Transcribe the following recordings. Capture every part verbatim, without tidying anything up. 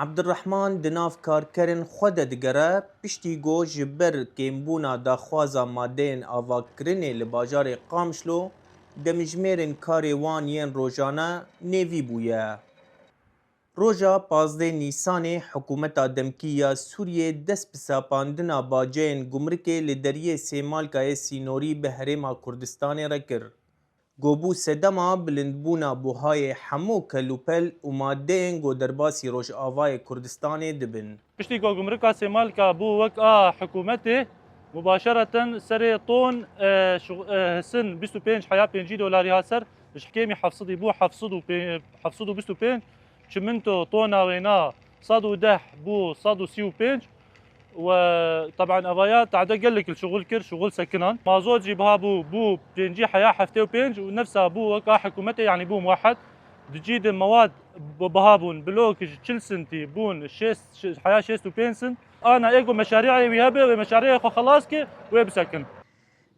Ebdurrehman di nav karkerên xwe de digere, piştî ku ji ber kêmbûna daxwaza madeyên avakirinê li bajarê Qamişlo demijmêrên karê wan yên rojane nêvî bûye. Roja pazdeh Nîsanê hikûmeta demkî ya Sûriyê dest bi sapandina baceyên gumrikê li deriyê Sêmalkayê sînorî bi Herêma Kurdistanê re kir. Go bû sedema bilindbûna buhayê hemû kelûpel û madeyên go derbasî Rojavayê Kurdistanê dibin. Piştî ku gumrika Sêmalka bû wek a hikûmetê, mubaşereten serê ton, e, şu-, e, hisin bîst û pênc heya pêncî dolarî ha ser, ji hikêmî heft sed bû heft sed û pênc, heft sed û bîst û pênc, çiminto tona wêna sed û deh bû sed û sî û pênc. We, teban, evaya tade gelek li şuxul kir, şuxul sekinan. Mazot jî biha bû, bû pêncî heya heftê û pênc û nefsa bû weka hikûmetê, yanî bû muwehed. Di cî de mewad bi-, biha bûn, blok ji çil sintî bûn şêst, şê-, heya şêst û pênc sint. Ana ê ku meşarîyê wî hebe, wê meşarîyê xwe xelas ke, wê bisekin.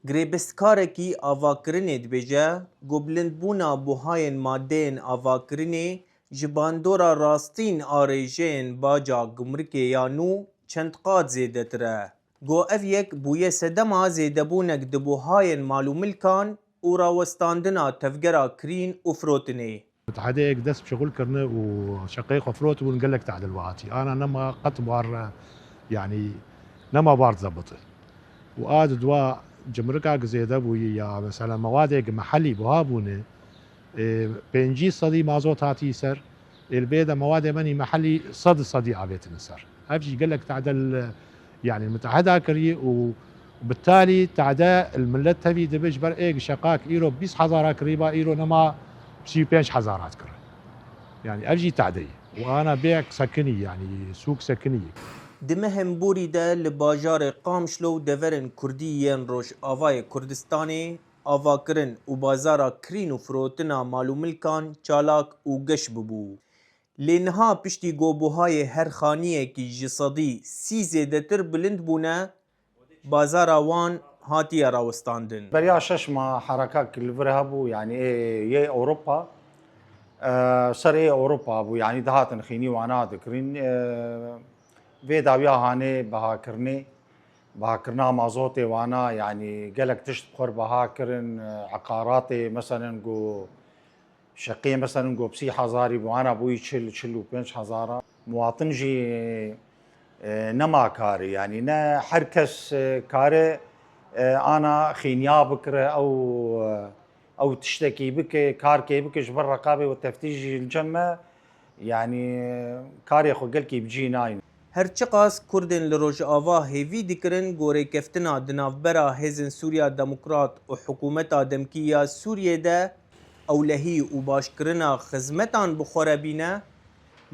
Girêbistkarekî avakirinê dibêje, ku bilindbûna buhayên madeyên avakirinê ji bandora rastîn a rêjeyên baca gumrikê ya nû çend qat zêdetir e. Go ev yek bûye sedema zêdebûnek di buhayên mal û milkan û rawestandina tevgera kirîn û firotinê. Mutehedeyek dest bi şixul kirine û şeqeyê xwe firotibûn, gelek tadil wiha hatî. Ana nema qet bar, yanî nema bar zebiti. Û a di dua cimrika gi zêde bûyî ya mesela mewadê gi mehellî buha bûne, ê, pêncî sedî mazot hatî ser, ê, li bê de mewadê menî mehellî sed sedî avêtine ser. Ev jî gelek tadil, yanî muteheda kirî û Bi talî tade li millet tevî dibe ji ber ê şeqak îro bîst hezara kirîba, îro nema sî û pênc hezara dikire. Yanî ev jî tade ye. Û ana bêyek sekinî, yanî sûk sekinî ye. Di mehên borî de li bajarê Qamişlo û deverên Kurdî yên Rojavayê Kurdistanê avakirin û bazara kirîn û firotina mal û milkan çalak û geş bibû. Lê niha piştî ku buhayê her xaniyekî ji sedî sî zêdetir bilind bûne, bazara wan hatiye rawestandin. Beriya şeş ma herekek li vir hebû, yanî ê, yê Ewropa, e, ser ê Ewropa bû, yanî dihatin xînî wana dikirin. E, vê dawiya hanê bihakirinê, bihakirina mazotê wana, yanî gelek tişt bi xwe re biha kirin, e, eqaratê, meselen ku Şeqiyê, meselen, go bi sî hezarî bû, ana bûyî çil, çil û pênc hezara. Muwatin jî, e, nema karî, yanî ne her kes, e, kare, e, ana xîniya bikire, ew, e, ew tiştekî bike, karkê bike, ji ber reqabê û teftîş jî li cem me, yanî karê xwe gelkî bi cî nayne. Her çiqas Kurdên li Rojava hêvî dikirin ku rêkeftina di navbera Hêzên Sûriya Demokrat û hikûmeta demkî ya Sûriyê de ewlehî û başkirina xizmetan bi xwe re bîne,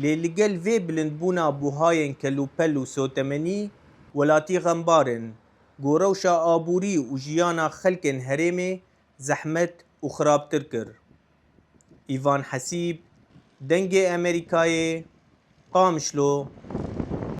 lê li gel vê bilindbûna buhayên kelûpel û sotemenî, welatî xembar in ku rewşa aborî û jiyana xelkên herêmê zehmet û xirabtir kir. Îvan Hesîb, Dengê Amerîkayê, Qamişlo.